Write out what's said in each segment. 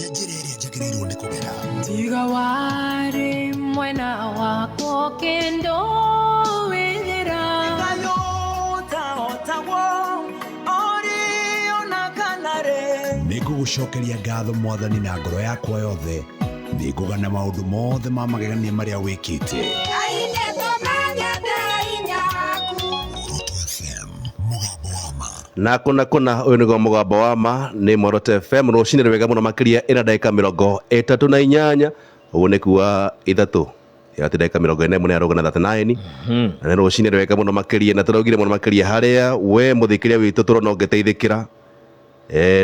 Njĩra ĩrĩa njagĩrĩirwo nĩ kũgera. Tiga warĩ mwena wakwa ũkĩndũĩrĩra. Nĩ ngũgũcokeria ngatho Mwathani na ngoro yakwa yothe, nĩ ngũgana maũndũ mothe ma magegania marĩa wĩkĩte. Muoroto FM, mũgambo wa ma. Na kũna kũna, ũyũ nĩguo mũgambo wa ma, nĩ Muoroto FM. Rũcinĩ rwega mũno makĩria. Ĩna ndagĩka 38, ũguo nĩ kuga 3 ĩgati ndagĩka 41 nĩ arũgana 39, na nĩ rũcinĩ rwega mũno makĩria, na tũraugire mũno makĩria harĩa we mũthikĩria witũ tũrona ũngĩteithĩkĩra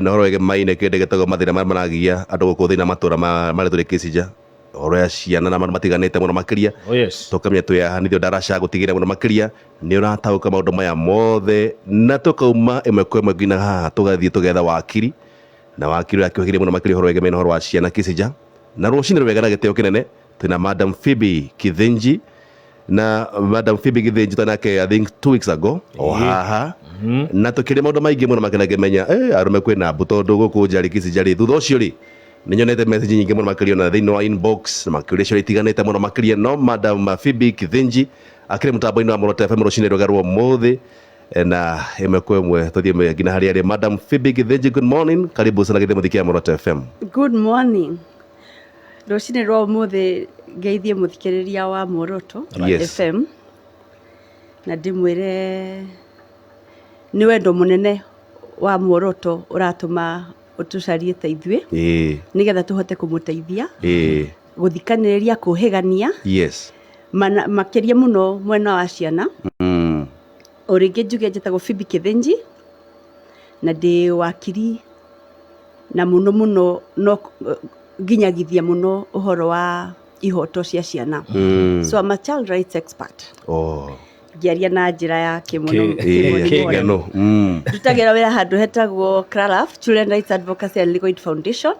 na ũhoro wĩgemaine kĩndũ gĩtagwo mathĩna marĩa maragia andũ gũkũ thĩinĩ wa matũra marĩa tũrĩ Kĩcinja, ũhoro ya ciana na maũndũ matiganĩte mũno makĩria. Oh yes. Tũkamenya twĩ haha nithuĩ ndaraca gũtigĩrĩra mũno makĩria nĩ ũrataũka maũndũ maya mothe, na tũkauma ĩmwe kwa ĩmwe nginya haha tũgathiĩ tũgetha wakiri, na wakiri ũrĩa akĩũhĩgĩria mũno makĩria ũhoro wĩgemaine ũhoro wa ciana Kĩcinja. Na rũcinĩ rwega na gĩtĩo kĩnene twĩna Madam Phoebe Kithinji, na Madam Phoebe Kithinji twanake, I think, 2 weeks ago o haha, na tũkĩrĩ maũndũ maingĩ mũno makĩria ngĩmenya arũme kwĩna mbu tondũ gũkũ njarĩ Kĩcinja rĩ. Thutha ũcio rĩ, nĩ nyonete message nyingĩ mũno makĩria ona thĩinĩ wa inbox na makĩũria ciũria itiganĩte mũno makĩria. No Madam Phoebe Kithinji akĩrĩ mũtambo-inĩ wa Muoroto FM rũcinĩ rwega rwa ũmũthĩ, na ĩmwe kwa ĩmwe tũthiĩ nginya harĩa arĩ. Madam Phoebe Kithinji, good morning, karibu sana gĩthĩ mũthiki ya Muoroto FM. Good morning. Rũcinĩ rwa ũmũthĩ ngeithie mũthikĩrĩria wa Muoroto FM, na ndĩmwĩre nĩ wendo mũnene wa Muoroto ũratũma ũtũcarie ta ithuĩ, nĩgetha tũhote kũmũteithia gũthikanĩrĩria, kũhĩgania, makĩria mũno mwena wa ciana. O rĩngĩ njuge njĩtagwo Phoebe Kithinji na ndĩ wakiri, na mũno mũno no nginyagithia mũno ũhoro wa ihoto cia ciana. So I'm a child rights expert. Ngĩaria na njĩra ya kĩmono kĩmonimoni. Kĩngano. Ndutagĩra wĩra handũ hetagwo CRALAF, Children Rights Advocacy and Legal Aid Foundation.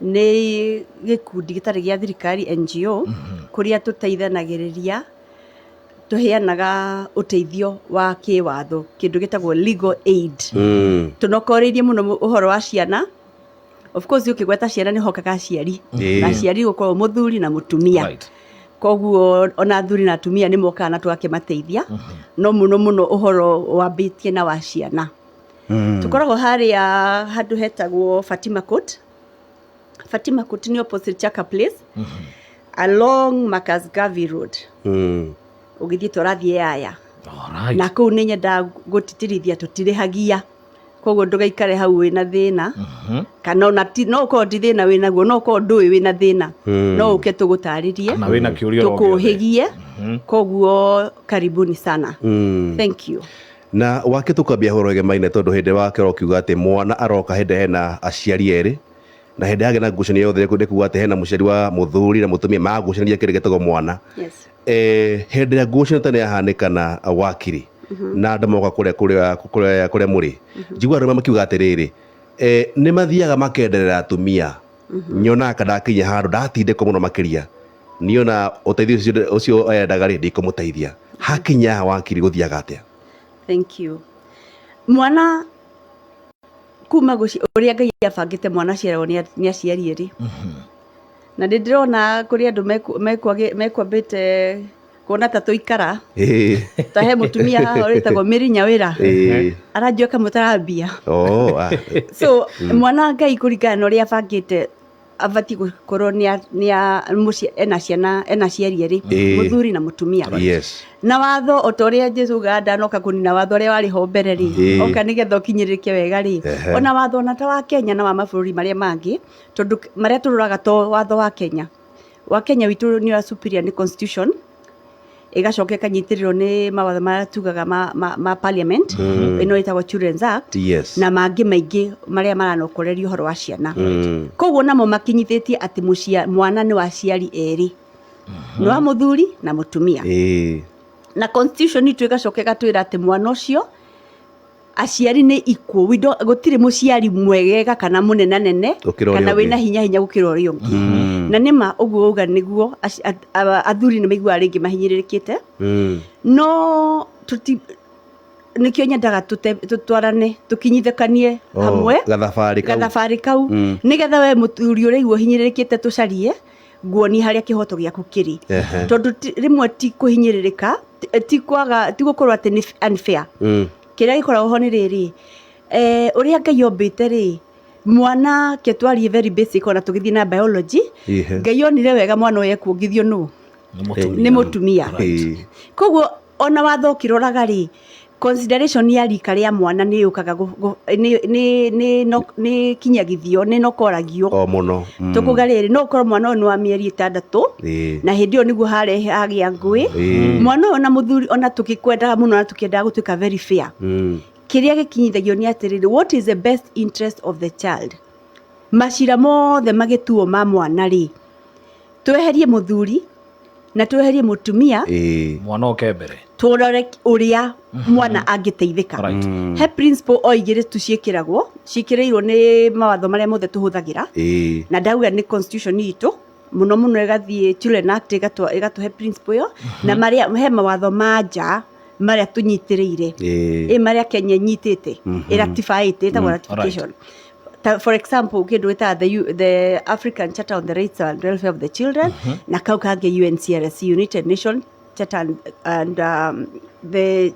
Nĩ gĩkundi gĩtarĩ gĩa thirikari, NGO, kũrĩa tũteithanagĩrĩria, tũheanaga ũteithio wa kĩwatho, kĩndũ gĩtagwo legal aid. Tũnokoreirie mũno ũhoro wa ciana. Of course, ũkĩgweta ciana nĩ hokaga aciari, na aciari gũkorwo mũthuri na mũtumia. Koguo ona athuri na atumia nĩ mokaga na tũgakĩmateithia, no mũno mũno ũhoro wambĩtie na wa ciana. Tũkoragwo harĩa handũ hetagwo Fatima Court. Fatima Court nĩ opposite Chaka Place, along Marcus Garvey Road. Ũgĩthiĩ tũrathiĩ Yaya. Na kũu nĩ nyendaga gũtitirithia tũtirĩhagia, koguo ndũgaikare hau wĩna thĩna, kana ona no ũkorwo ti thĩna wĩnaguo, no ũkorwo ndũĩ wĩna thĩna, no ũke tũgũtarĩrie. Kana wĩna kĩũria o gĩothe. Tũkũhĩgie. Koguo karibuni sana. Thank you. Na wake tũkambia horo ĩgemaine, tondũ hĩndĩ wake ũrokiuga atĩ mwana aroka hĩndĩ hena aciari erĩ, na hĩndĩ yagĩa na ngucanio yothe nĩ kuga atĩ hena mũciari wa mũthuri na mũtumia magucanĩria kĩndũ gĩtagwo mwana. Hĩndĩ ĩrĩa ngucanio ta nĩ yahanĩkana, wakiri, na andũ moka kũrĩa mũrĩ, njigua arũme makiuga atĩrĩrĩ, nĩ mathiaga makenderera atumia. Nyonaga ka ndakinya handũ ndatindĩkwo mũno makĩria, niona ũteithio ũcio endaga rĩ, ndikũmũteithia. Hakinya haha, wakiri, gũthiaga atĩa? Thank you. Mwana kuma ũrĩa Ngai abangĩte, mwana aciaragwo nĩ aciari erĩ, na nĩ ndĩrona kũrĩ andũ mekwambĩte kuona ta tũikara ta he mũtumia haha ũrĩtagwo Mary Nyawĩra, aranjua kamũtarambia. Oh, ah. So mwana, Ngai kũringana na ũrĩa abangĩte, abatiĩ gũkorwo nĩ mũciĩ ena ciana, ena aciari erĩ, mũthuri na mũtumia. Na watho, o ta ũrĩa Jesu ugaga ndanoka kũnina watho ũrĩa warĩ ho mbere rĩ, oka nĩgetha ũkinyĩrĩke wega rĩ. Ona watho ona ta wa Kenya na wa mabũrũri marĩa mangĩ, tondũ marĩa tũroraga to watho wa Kenya. Wa Kenya witũ nĩ wa superior, nĩ constitution, ĩgacoka ĩkanyitĩrĩrwo nĩ mawatho marĩa tugaga ma parliament, ĩno ĩtagwo Children's Act, na mangĩ maingĩ marĩa maranokoreria ũhoro wa ciana. Koguo namo makinyithĩtie atĩ mwana nĩ wa aciari erĩ, nĩ wa mũthuri na mũtumia. Na constitution itũ ĩgacoka ĩgatwĩra atĩ mwana ũcio aciari nĩ equal. We don't, gũtirĩ mũciari mwegega kana mũnenanene gũkĩra ũrĩa kana ũngĩ. Wĩna hinya hinya gũkĩra ũrĩa ũngĩ. Na nĩma ũguo uga nĩguo, athuri nĩ maiguaga rĩngĩ mahinyĩrĩrĩkĩte, no tuti Nĩkĩo nyendaga tũtwarane, tũkinyithĩkanie Oh, hamwe gathabarĩ kau. Gathabarĩ kau, nĩgetha we mũthuri ũraigua ũhinyĩrĩrĩkĩte, tũcarie nguonie harĩa kĩhoto gĩaku kĩrĩ. Tondũ rĩmwe ti kũhinyĩrĩrĩka, ti kwaga, ti gũkorwo atĩ nĩ unfair. Kĩrĩa gĩkoragwo ho nĩ rĩrĩ, ũrĩa Ngai ombĩte rĩ, mwana, ke twarie very basic, ona tũgĩthiĩ na biology, Ngai onire wega mwana ũyũ ekuongithio nũ? Nĩ mũtumia. Nĩ mũtumia. Koguo ona watho ũkĩroraga rĩ, consideration ya rika rĩa mwana nĩ yũkaga nĩ kinyagithio, nĩ nokoragio. O mũno. Tũkuga rĩrĩ, no ũkorwo mwana ũyũ nĩ wa mĩeri 6, na hĩndĩ ĩyo nĩguo harehe hagĩa ngũĩ. Mwana ũyũ na mũthuri, ona tũgĩkwendaga mũno na tũkĩendaga gũtuĩka very fair, kĩrĩa gĩkinyithagio nĩ atĩrĩrĩ, what is the best interest of the child? Macira mothe magĩtuo ma mwana rĩ, tweherie mũthuri na tweherie mũtumia. Mwana oke mbere. Tũrore ũrĩa mwana angĩteithĩka. He principle o igĩrĩ tu ciĩkĩragwo, ciĩkĩrĩirwo nĩ mawatho marĩa mothe tũhũthagĩra. Na ndauga nĩ constitution itũ mũno mũno, ĩgathiĩ Children Act, ĩgatũhe principle ĩyo, na marĩa he mawatho ma nja marĩa tũnyitĩrĩire, ĩ marĩa Kenya ĩnyitĩte, ĩratifyĩte, ĩtagwo ratification. Ta, for example, kĩndũ gĩtaga the African Charter on the Rights and Welfare of the Children, na kau kangĩ UNCRC, United Nation Charter and the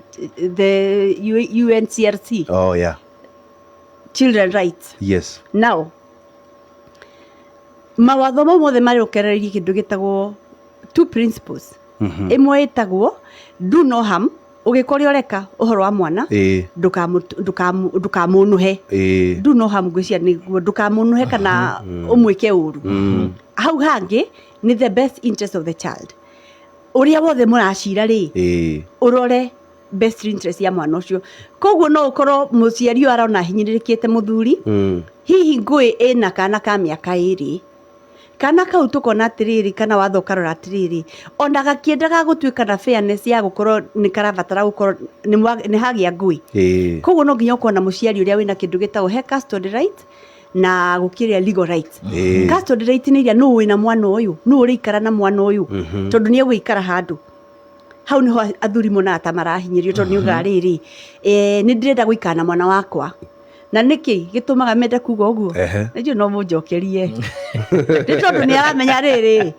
UNCRC. Oh yeah. Children rights. Now mawatho mau mothe marĩũkerereirie kĩndũ gĩtagwo two principles. Ĩmwe ĩtagwo do no harm. Ũgĩka ũrĩa ũreka ũhoro wa mwana, ndũkamũnũhe. Do no harm, ngwĩciria nĩguo ndũkamũnũhe kana ũmwĩke ũru. Hau hangĩ nĩ the best interest of the child. Ũrĩa wothe mũracira rĩ, ũrore best interest ya mwana ũcio. Koguo no ũkorwo mũciari ũyũ arona ahinyĩrĩrĩkĩte, mũthuri, hihi ngũĩ ĩna kana ka mĩaka 2, kana kau tũkona atĩrĩrĩ, kana watho ũkarora atĩrĩrĩ, ona gakĩendaga gũtuĩka na fairness ya gũkorwo nĩ karabatara gũkorwo nĩ hagĩa ngũĩ. Koguo no nginya ũkorwo na mũciari ũrĩa wĩna kĩndũ gĩtagwo he custody right na gũkĩrĩa legal rights. Custody right nĩ iria nũ wĩna mwana ũyũ, nũ ũrĩikara na mwana ũyũ, tondũ nĩ egũikara handũ hau. Nĩho athuri monaga ta marahinyĩrio, tondũ nĩ ugaga rĩrĩ, nĩ ndĩrenda gũikara na mwana wakwa. Na nĩkĩ gĩtũmaga mende kuga ũguo? Nĩnjũĩ no mũnjokerie. Nĩ tondũ nĩ aramenya rĩrĩ,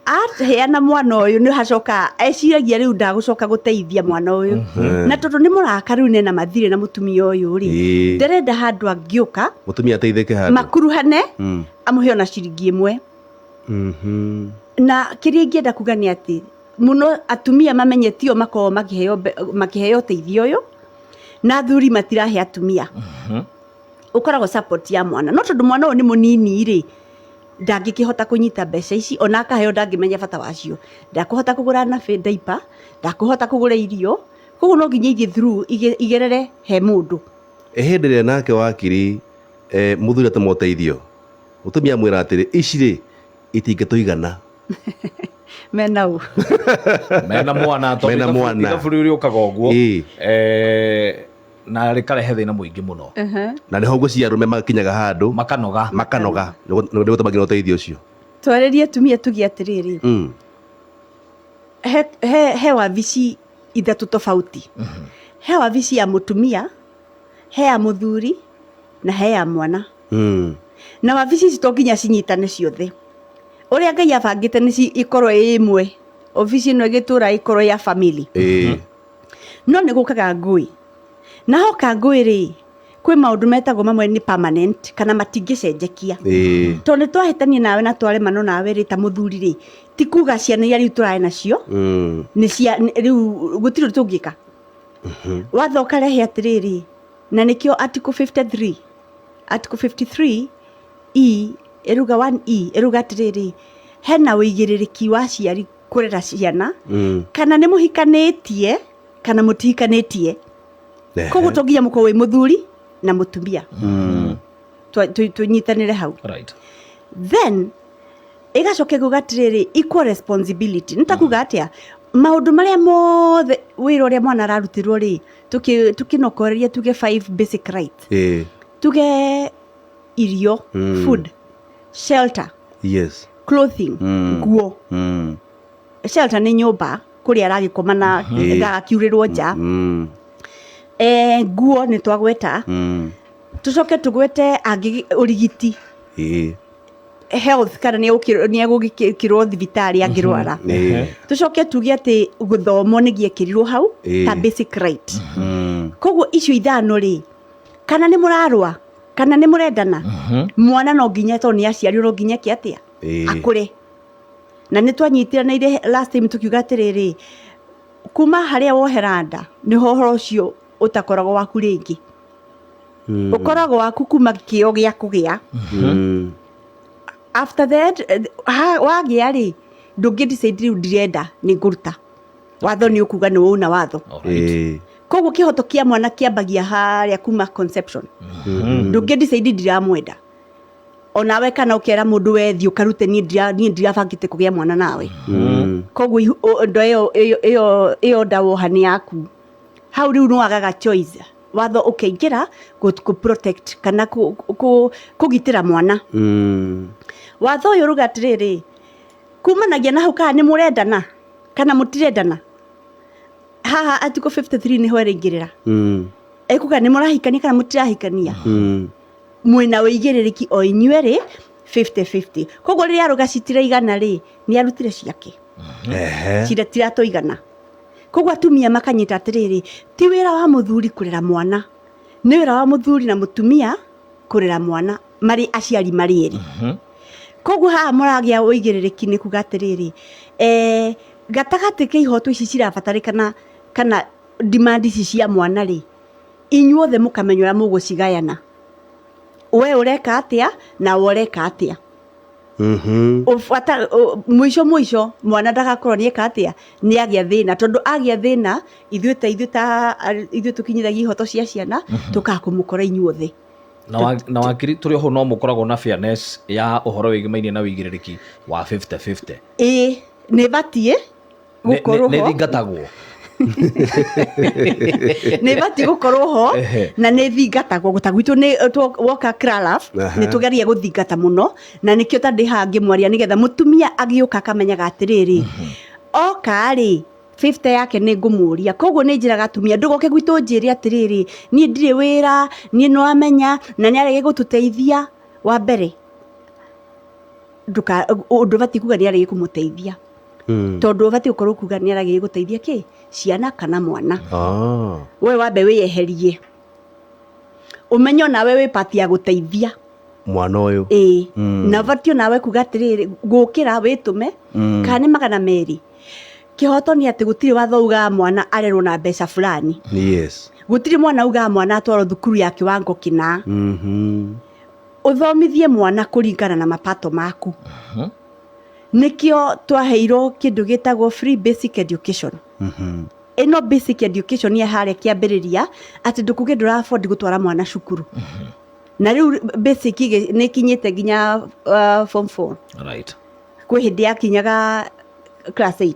aheana mwana ũyũ, nĩ hacoka eciragia rĩu ndagũcoka gũteithia mwana ũyũ, na tondũ nĩ mũraka rĩu nena mathirĩ na mũtumia ũyũ rĩ, ndarenda handũ angĩũka Mũtumia ateithĩke handũ. makuruhane, amũhe ona ciringi 1. Na kĩrĩa ingĩenda kuga nĩ atĩ mũno atumia mamenye tio makoragwo makĩheo ũteithio ũyũ, na athuri matirahe atumia. Ũkoragwo support ya mwana, no tondũ mwana ũyũ nĩ mũnini rĩ, ndangĩkĩhota kũnyita mbeca ici. Ona akaheo, ndangĩmenya bata wacio, ndakũhota kũgũra nappy, diaper, ndakũhota kũgũra irio. Koguo no nginya ithiĩ through, igerere he mũndũ. Ĩ hĩndĩ ĩrĩa nake wakiri, mũthuri atũma ũteithio, mũtumia amwĩra atĩrĩ, ici rĩ itingĩtũigana. Mena ũ? Mena mwana, tondũ Mena mwana. Ithabu rĩu rĩũkaga ũguo, na rĩkarehe thĩna mũingĩ mũno. Na nĩho ngwĩciria arũme makinyaga handũ makanoga. Makanoga nĩ gũtũmagĩra ũteithio ũcio. Twarĩrie atumia, tuge atĩrĩrĩ, he wabici ithatũ tofauti. He wabici ya mũtumia, he ya mũthuri, na he ya mwana. Na wabici ici to nginya cinyitane ciothe. Ũrĩa Ngai abangĩte nĩ ikorwo ĩ ĩmwe, obici ĩno ĩgĩtũra ĩkorwo ya family. No nĩ gũkaga ngũĩ, na hoka ngũĩ rĩ, kwĩ maũndũ metagwo mamwe nĩ permanent kana matingĩcenjekia. Tondũ nĩ twahĩtania nawe na twaremano nawe rĩ, ta mũthuri rĩ, ti kuga ciana iria rĩu tũrarĩ nacio nĩ cia rĩu gũtirĩ ũndũ tũngĩka. Watho ũkarehe atĩrĩrĩ, na nĩkĩo article 53, article 53 e ĩruga 1 e ĩruga atĩrĩrĩ, hena ũigĩrĩrĩki wa aciari kũrera ciana, kana nĩ mũhikanĩtie kana mũtihikanĩtie. Koguo to nginya mũkorwo wĩ mũthuri na mũtumia. Tũnyitanĩre hau. Then ĩgacoka ĩkuga atĩrĩrĩ, equal responsibility. Nĩ ta kuga atĩa, maũndũ marĩa mothe, wĩra ũrĩa mwana ararutĩrwo rĩ, tũkĩnokoreria tuge five basic rights, tuge irio, food, shelter, clothing, nguo. Shelter nĩ nyũmba kũrĩa aragĩkoma na ndagakiurĩrwo nja. Nguo nĩ twagweta. Tũcoke tũgwete angĩ ũrigiti. Health, kana nĩ egũgĩkĩrwo thibitarĩ angĩrwara. Tũcoke tuge atĩ gũthomwo nĩ gĩekĩrirwo hau ta basic right. Koguo icio ithano rĩ, kana nĩ mũrarũa kana nĩ mũrendana, mwana no nginya, tondũ nĩ aciarirwo, no nginya eke atĩa? Akũre. Na nĩ twanyitiranĩire last time tukiuga atĩrĩrĩ, kuma harĩa wohera nda nĩho ũhoro ũcio ũtakoragwo waku rĩngĩ, ũkoragwo waku kuma kĩo gĩa kũgĩa. After that, wagĩa rĩ, ndũngĩ decide rĩu ndirenda, nĩ ngũruta. Watho nĩ ũkuga nĩ wauna watho. Koguo kĩhoto kĩa mwana kĩambagia harĩa kuma conception. Ndũngĩ decide ndiramwenda onawe, kana ũkera mũndũ we thiĩ ũkarute, niĩ ndirabangĩte kũgĩa mwana nawe. Koguo ndo ĩyo nda woha nĩ yaku. Hau rĩu nĩwagaga choice, watho ũkaingĩra kũ protect kana kũgitĩra mwana. Watho ũyũ ũruga atĩrĩrĩ, kumanagia na hau kana nĩ mũrendana kana mũtirendana, haha article 53 nĩho ĩraingĩrĩra. Ĩkuga nĩ mũrahikania kana mũtirahikania, mwĩna ũigĩrĩrĩki o inyuerĩ 50-50. Koguo rĩrĩa arũga citiraigana rĩ, nĩ arutire ciake. Citiratũigana. Koguo atumia makanyita atĩrĩrĩ, ti wĩra wa mũthuri kũrera mwana, nĩ wĩra wa mũthuri na mũtumia kũrera mwana marĩ aciari marĩ erĩ. Koguo haha mũragĩa ũigĩrĩrĩki nĩ kuga atĩrĩrĩ, gatagatĩ ka ihoto ici cirabatarĩkana kana demand ici cia mwana rĩ, inyuothe mũkamenya ũrĩa mũgũcigayana, we ũreka atĩa na we ũreka atĩa. Mũico mũico mwana ndagakorwo nĩ eka atĩa, nĩ agĩa thĩna, tondũ agĩa thĩna ithuĩ tũkinyithagia ihoto cia ciana tũkaga kũmũkora inyuothe. Na wakiri, tũrĩ oho no mũkoragwo na fairness ya ũhoro wĩgĩmainie na wĩigĩrĩrĩki wa 50-50? Ĩĩ, nĩ batiĩ gũkorwo nĩ ho. Thingatagwo? Nĩ batiĩ gũkorwo ho. Na nĩ thingatagwo ta gwitũ nĩ woka Cralaf, nĩ tũgeria gũthingata mũno, na nĩkĩo ta ndĩ haha ngĩmwaria, nĩgetha mũtumia agĩũka akamenyaga atĩrĩrĩ, oka rĩ, 50 yake nĩ ngũmũria. Koguo nĩ njĩraga atumia, ndũgoke gwitũ njĩre atĩrĩrĩ, niĩ ndirĩ wĩra, niĩ nĩ wamenya na nĩ arege gũtũteithia. Wa mbere, ũndũ ũbatiĩ kuga nĩ arege kũmũteithia, tondũ ũbatiĩ gũkorwo kuga nĩ aragĩrĩire gũteithia kĩ ciana kana mwana. We wambe wĩyeherie, ũmenye onawe wĩ part ya gũteithia mwana ũyũ. Ĩĩ. Na ũbatiĩ onawe kuga atĩrĩrĩ, gũkĩra wĩtũme kana nĩ 200. Kĩhoto nĩ atĩ gũtirĩ watho ugaga mwana arerwo na mbeca fulani. Gũtirĩ mwana ugaga mwana atwarwo thukuru ya kiwango kĩna. Ũthomithie mwana kũringana na mapato maku. Nĩkĩo twaheirwo kĩndũ gĩtagwo free basic education. Ĩno basic education ya harĩa kĩambĩrĩria, atĩ ndũkuge ndũra afford gũtwara mwana cukuru, na rĩu basic nĩ ĩkinyĩte nginya form 4. Kwĩ hĩndĩ yakinyaga class 8.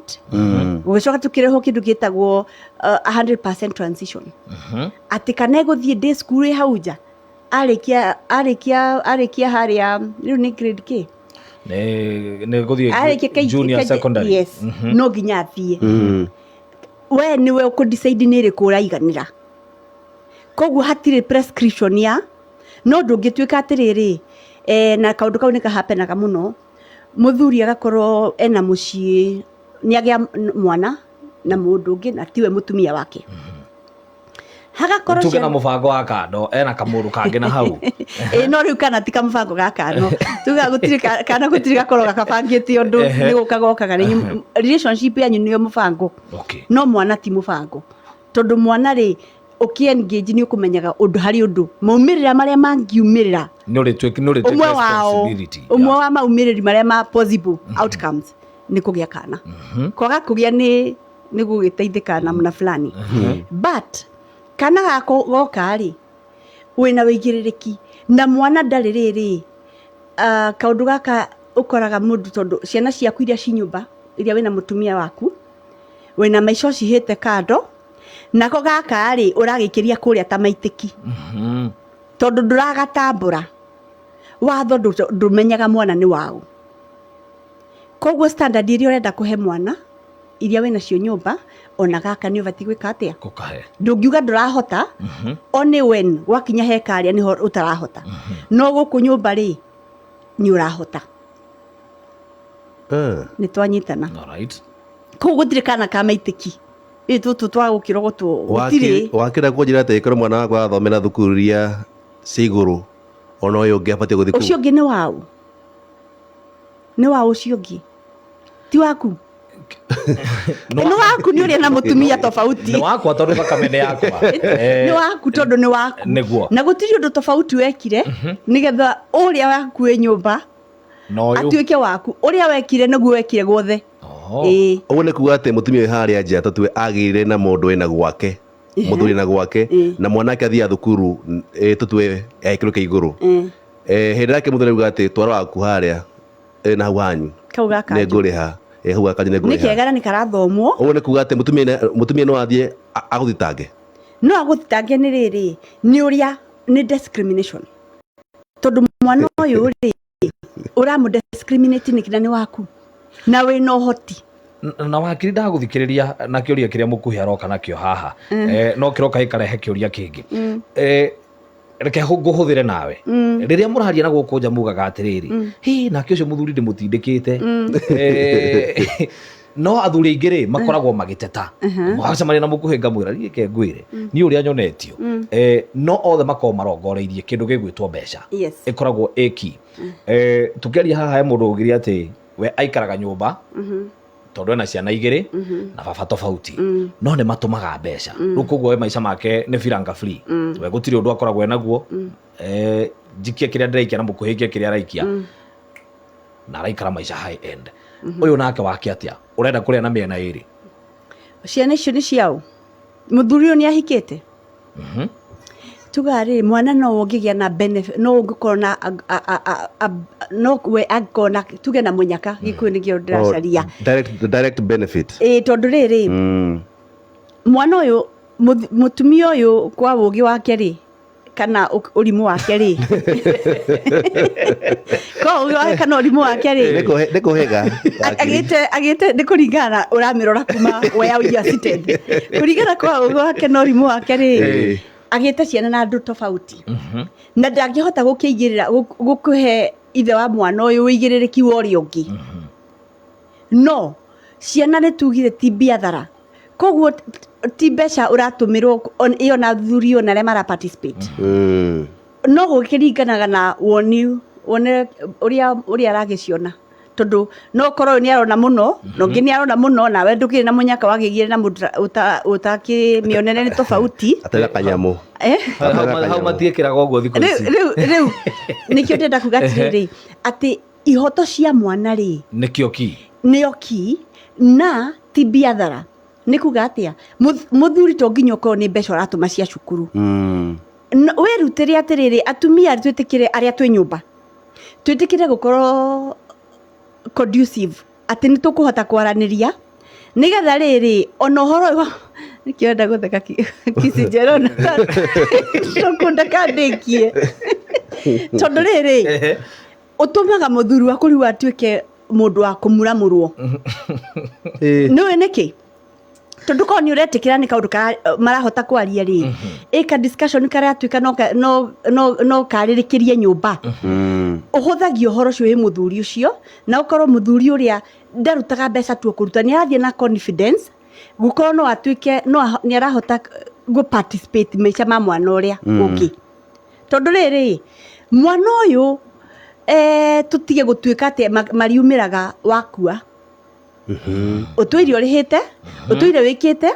Gũgĩcoka tũkĩrehwo kĩndũ gĩtagwo 100% transition, atĩ kana ĩgũthiĩ day school ĩ hau nja, arĩkia harĩa rĩu nĩ grade K. Nĩ gũthiĩ arĩkia junior secondary. Yes, no nginya athiĩ. We nĩwe ũkũ decide nĩ ĩrĩkũ ũraiganĩra. Koguo hatirĩ prescription ya no ndũngĩtuĩka atĩrĩrĩ, na kaũndũ kau nĩ kahapenaga mũno, mũthuri agakorwo ena mũciĩ, nĩ agĩa mwana na mũndũ ũngĩ na tiwe mũtumia wake, hagakorwo tuge na mũbango wa kando, ena kamũndũ kangĩ na hau. Ĩ, no rĩu kana ti kamũbango ga kano, tuga gũtirĩ kana gũtirĩ gakorwo gakabangĩte ũndũ. Nĩ gũka gokaga nĩ relationship yanyu nĩyo mũbango. No mwana ti mũbango, tondũ mwana rĩ, ũkĩ engage nĩ ũkũmenyaga ũndũ harĩ ũndũ maumĩrĩra marĩa mangiumĩrĩra. Nĩ ũrĩ take Ũmwe wao responsibility. Ũmwe wa maumĩrĩri marĩa ma possible outcomes nĩ kũgĩa kana kwaga kũgĩa, nĩ gũgĩteithĩka namna fulani, but kana gako goka rĩ, wĩna wĩigĩrĩrĩki na mwana ndarĩ rĩrĩ. Kaũndũ gaka ũkoraga mũndũ, tondũ ciana ciaku iria ci nyũmba, iria wĩna mũtumia waku, wĩna maica ũcihĩte kando, nako gaka rĩ, ũragĩkĩria kũrĩa ta maitĩki, tondũ ndũragatambũra. Watho ndũmenyaga mwana nĩ waũ. Koguo standard ĩrĩa ũrenda kũhe mwana iria wĩnacio nyũmba, ona gaka nĩ ũbatiĩ gwĩka atĩa? Gũkahe. Ndũngiuga ndũrahota, only when gwakinya he karĩa nĩho ũtarahota, no gũkũ nyũmba rĩ, nĩ ũrahota. Nĩ twanyitana? Alright. Kũu gũtirĩ kana ka maitĩki ĩ tũtũ twa gũkĩrogotwo, gũtirĩ. Wakĩra kũnjĩra atĩ ĩkorwo mwana wakwa athomera thukuru iria cia igũrũ, ona ũyũ ũngĩ abatiĩ gũthiĩ kũu? Ũcio ũngĩ nĩ waũ? Nĩ waũ ũcio ũngĩ? Ti waku? Nĩ waku, nĩ ũrĩa na mũtumia tofauti. Nĩ wakwa tondũ thakame nĩ yakwa. Nĩ waku tondũ nĩ waku. Nĩguo. Na gũtirĩ ũndũ tofauti wekire nĩgetha ũrĩa waku wĩ nyũmba Na ũyũ atuĩke waku. Ũrĩa wekire nĩguo wekire guothe. Oh. Ĩĩ. Ũguo nĩ kuga atĩ mũtumia wĩ harĩa nja, tũtue agĩire na mũndũ wĩna gwake, mũthuri na gwake, na mwanake athiaga thukuru, tũtue ya gĩkĩro kĩa igũrũ, hĩndĩ yake mũthuri auga atĩ twara waku harĩa, na hau hanyu kau gaka nĩ ngũrĩha, hau gakanyu nĩ nĩ ngũrĩha. kega na nĩ karathomwo. Ũguo nĩ kuga atĩ mũtumia no athiĩ agũthitange? No agũthitange. Nĩ rĩrĩ, nĩ ũrĩa nĩ discrimination, tondũ mwana ũyũ rĩ, ũramũ discriminate nĩkĩ na nĩ waku na wĩna ũhoti? Na wakiri, ndagũthikĩrĩria na kĩũria kĩrĩa mũkuhĩ aroka nakĩo haha, no kĩroka gĩkarehe kĩũria kĩngĩ. Reke ngũhũthĩre nawe rĩrĩa mũraria na gũkũ nja mugaga atĩrĩrĩ, hi nake ũcio mũthuri ndĩmũtindĩkĩte. No athuri aingĩ rĩ, makoragwo magĩteta. Wacemania na mũkuhĩ, ngamwĩra niĩ ke ngwĩre niĩ ũrĩa nyonetio. No othe makoragwo marongoreirie kĩndũ gĩgwĩtwo mbeca. Ĩkoragwo ĩki. Tũkĩaria haha he mũndũ ugire atĩ we aikaraga nyũmba tondũ ena ciana igĩrĩ na baba tofauti, no nĩ matũmaga mbeca. Rĩu koguo we maica make nĩ firanga free, we gũtirĩ ũndũ akoragwo enaguo. Njikie kĩrĩa ndĩraikia na mũkuhĩ ikie kĩrĩa araikia, na araikara maica high end. Ũyũ nake wake atĩa, ũrenda kũrĩa na mĩena ĩrĩ? Ciana icio nĩ ciao? Mũthuri ũyũ nĩ ahikĩte? Tuga rĩ, mwana no ũngĩgĩa na benefit, no ũngĩkorwo na no we angĩkorwo na, tuge na mũnyaka, Gĩkũyũ nĩkĩo ndĩracaria. Oh, direct benefit. Ĩĩ, tondũ rĩrĩ, mwana ũyũ, mũtumia ũyũ kwa ũgĩ wake rĩ, kana ũrimũ wake rĩ, kwa ũgĩ wake kana ũrimũ wake rĩ, Nĩ kũhĩga, wakiri. Agĩte nĩ kũringana na ũramĩrora kuma where you are seated. Kũringana kwa ũgĩ wake na ũrimũ wake rĩ, agĩte ciana na andũ tofauti, na ndangĩhota gũkĩigĩrĩra gũkũhe ithe wa mwana ũyũ ũigĩrĩrĩki wa ũrĩa ũngĩ. No ciana nĩ tugire ti biathara, koguo ti mbeca ũratũmĩrwo ĩyo na thuri ona arĩa mara participate. No gũkĩringanaga na woni wone ũrĩa aragĩciona, tondũ no korwo ũyũ nĩ arona mũno na ũngĩ nĩ arona mũno, nawe ndũkĩrĩ na mũnyaka wagĩgire na mũndũ ũtakĩmĩonere nĩ tofauti. Atarĩ na kanyamũ. Eh? Hau matiĩkĩraga ũguo thikũ Rĩu ici. Rĩu nĩkĩo ndĩrenda kuga atĩrĩrĩ, atĩ ihoto cia mwana rĩ, nĩkĩo ki nĩo ki, na ti biathara. Nĩ kuga atĩa? Mũthuri to nginya ũkorwo nĩ mbeca ũratũma cia cukuru. Wĩrutĩre atĩrĩrĩ, atumia twĩtĩkĩre, arĩa twĩ nyũmba twĩtĩkĩre gũkorwo conducive atĩ nĩ tũkũhota kwaranĩria, nĩgetha rĩrĩ ona ũhoro ũyũ nĩkĩo enda gũtheka kici njerona tũkunda kandĩkie, tondũ rĩrĩ ũtũmaga mũthuri waku rĩu atuĩke mũndũ wa kũmuramũrwo. Nĩũĩ nĩkĩ? Tondũ korwo nĩ ũretĩkĩra nĩ kaũndũ marahota kwaria rĩ, ĩka discussion karatuĩka no karĩrĩkĩrie nyũmba. Ũhũthagia ũhoro ũcio wĩ mũthuri ũcio, na ũkorwo mũthuri ũrĩa ndarutaga mbeca tu kũruta, nĩ arathiĩ na confidence gũkorwo no atuĩke no nĩ arahota gũ participate maica ma mwana ũrĩa ũngĩ, tondũ rĩrĩ mwana ũyũ, tũtige gũtuĩka atĩ mariumĩraga wakua. Ũtũire ũrĩhĩte, ũtũire wĩkĩte,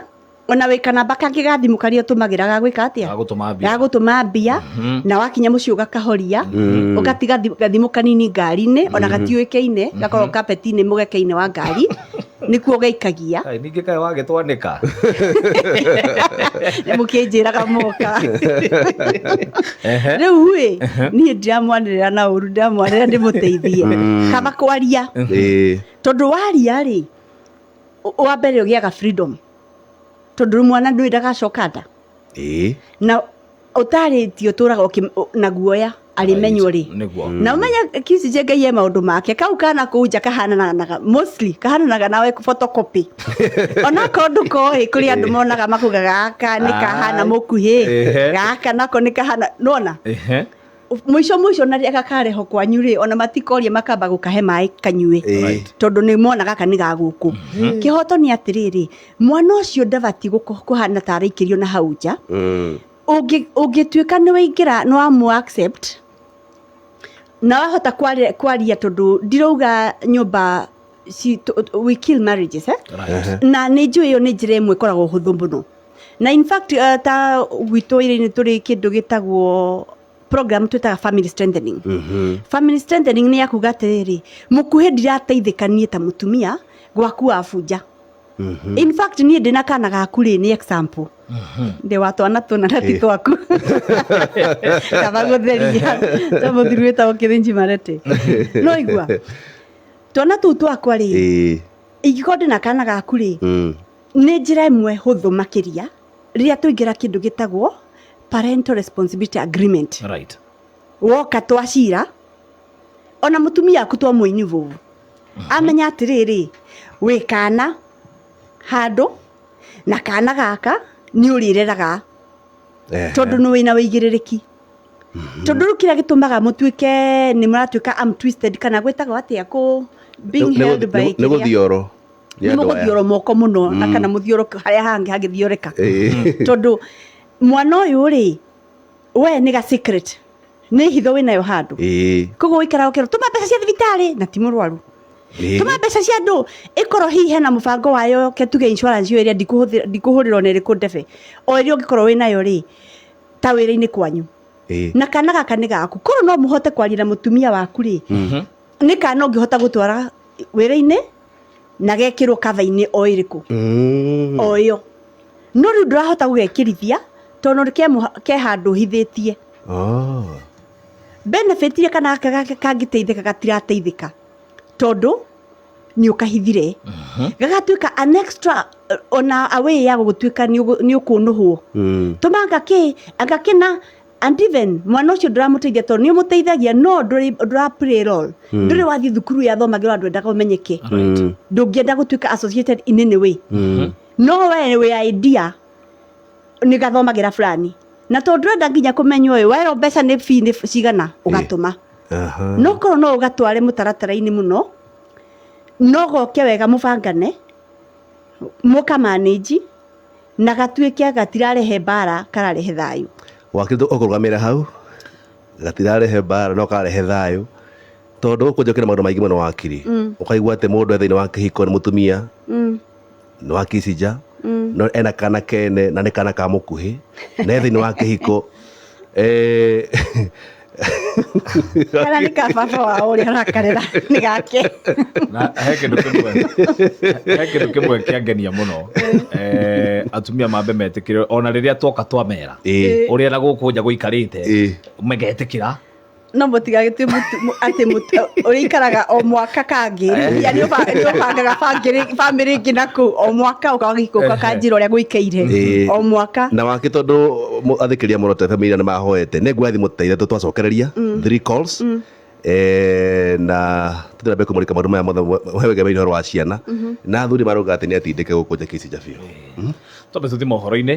ona wĩ kanamba kangĩ ga thimũ karĩa ũtũmagĩra ga gwĩka atĩa? Ga gũtũma mbia. Ga gũtũma mbia, na wakinya mũciĩ ũgakahoria, ũgatiga gathimũ kanini ngari-inĩ, ona gatiũĩkaine, gakorwo kapeti-inĩ, mũgeke-inĩ wa ngari nĩkuo gaikagia. Ai, ningĩ kaĩ wagĩtwanĩka. Mũkĩnjĩraga moka. Rĩu ĩ, niĩ ndiramwanĩrĩra na ũru, ndiramwanĩrĩra ndĩmũteithie kaba kwaria, tondũ waria rĩ, wa mbere ũgĩaga freedom, tondũ mwana ndũĩ ndagacoka nda. Na ũtarĩtie ũtũraga na guoya. Arĩmenywo rĩ. Nĩguo. Na ũmenye Kisije Ngai e maũndũ make, kau kana kũu nja kahananaga, mostly kahananaga nawe photocopy, onakorwo ndũkoĩ kũrĩ andũ monaga makuga gaka nĩ kahana mũkuhĩ, gaka nako nĩ kahana nona. Mũico mũico na rĩrĩa gakareho kwanyu rĩ, ona matikoria, makamba gũkahe maĩ kanyue, tondũ nĩ mona gaka nĩ ga gũkũ. Kĩhoto nĩ atĩrĩrĩ, mwana ũcio ndabatiĩ kũhana ta araikĩrio na hau nja. Ũngĩtuĩka nĩ waingĩra, nĩ wamũ accept na wahota kwaria, tondũ ndirauga nyũmba we kill marriages, eh? Na nĩ njũĩ ĩyo nĩ njĩra ĩmwe ĩkoragwo hũthũ mũno, na in fact ta gwitũ wĩra-inĩ tũrĩ kĩndũ gĩtagwo program twĩtaga family strengthening. Family strengthening nĩ ya kuga atĩrĩrĩ, mũkuhĩ ndirateithĩka niĩ ta mũtumia gwaku wabunja. In fact niĩ ndĩna kana gaku rĩ, nĩ example ndĩ wa twana tũna na ti twaku, kaba gũtheria ta mũthuri wĩtagwo Kĩthĩnji Marete, no igua twana tũu twakwa rĩ, ingĩkorwo ndĩna kana gaku rĩ, nĩ njĩra ĩmwe hũthũ makĩria rĩrĩa tũingĩra kĩndũ gĩtagwo parental responsibility agreement. Woka twacira ona mũtumia aku twamũ amenya atĩrĩrĩ, wĩ kana handũ na kana gaka nĩ ũrĩreraga, tondũ nĩ wĩna wĩigĩrĩrĩki, tondũ rĩu kĩrĩa gĩtũmaga mũtuĩke nĩ mũratuĩka am twisted kana gwĩtagwo atĩa kũ being held by Nĩ kĩrĩa- gũthioro nĩ nĩ andũ aya. mũgũthioro moko mũno na kana mũthioro harĩa hangĩ hangĩthioreka, tondũ mwana ũyũ rĩ, we nĩ ga secret, nĩ hitho wĩnayo handũ. Koguo ũikaraga ũkerwo tũma mbeca cia thibitarĩ na ti mũrwaru, tũma mbeca cia andũ, ĩkorwo hihi hena mũbango wayo, ke tuge insurance ĩyo ĩrĩa ndikũhũrĩra ona ĩrĩkũ ndebe o ĩrĩa ũngĩkorwo wĩnayo rĩ, ta wĩra-inĩ kwanyu, na kana gaka nĩ gaku, korwo no mũhote kwaria na mũtumia waku rĩ, nĩ kana ũngĩhota gũtwara wĩra-inĩ na gekĩrwo cover-inĩ o ĩrĩkũ, o ĩyo, no rĩu ndũrahota gũgekĩrithia tondũ ke handũ hithĩtie. Benefit iria kana gaka gake kangĩteithĩka gatirateithĩka tondũ nĩ ũkahithire, gagatuĩka an extra ona a way ya gũgũtuĩka nĩ ũkũnũhwo. Tũma anga kĩ anga kĩna, and even mwana ũcio ndũramũteithia tondũ nĩ ũmũteithagia, no ndũra play role, ndũrĩ wathiĩ thukuru ya thomagĩrwo andũ endaga ũmenyeke, ndũngĩenda gũtuĩka associated in any way, no we wĩ idea nĩ gathomagĩra fulani, na tondũ ndũrenda nginya kũmenywo ũyũ werwo mbeca nĩ fee nĩ cigana ũgatũma. No korwo no ũgatware mũtaratara-inĩ mũno, no goke wega mũbangane mũkamanĩnji na gatuĩke gatirarehe mbara, kararehe thayũ. Wakiri, ũkũrũgamĩra hau, gatirarehe mbara no kararehe thayũ, tondũ gũkũ njokera maũndũ maingĩ mũno wakiri, ũkaigua atĩ mũndũ e thĩinĩ wa kĩhiko nĩ mũtumia nĩ wa Kicinja, no ena kana kene na nĩ kana ka mũkuhĩ na e thĩinĩ wa kĩhiko. Kana nĩ ka baba wao ũrĩa arakarera nĩ gake. Na he kĩndũ kĩmwe kĩangenia mũno, atumia mambe metĩkĩre ona rĩrĩa twoka twamera ũrĩa na gũkũ nja gũikarĩte, magetĩkĩra. No mũtigagĩtue atĩ ũrĩikaraga o mwaka kangĩ ya nĩ ũbangaga bamĩrĩ ĩngĩ na kũu o mwaka ũkagĩkũka kanjĩra ũrĩa gũikaire o mwaka. Na wake tondũ athikĩrĩria Muoroto FM ira nĩ mahoete, nĩ nguoya thimũ ta ithatũ twacokereria, three calls, na tũthiĩ na mbere kũmũrĩka maũndũ maya mothe wegemeire ũhoro wa ciana na athuri marauga atĩ nĩ atindĩke gũkũ nja Kicinja biũ. Twambe tũthiĩ mohoro-inĩ.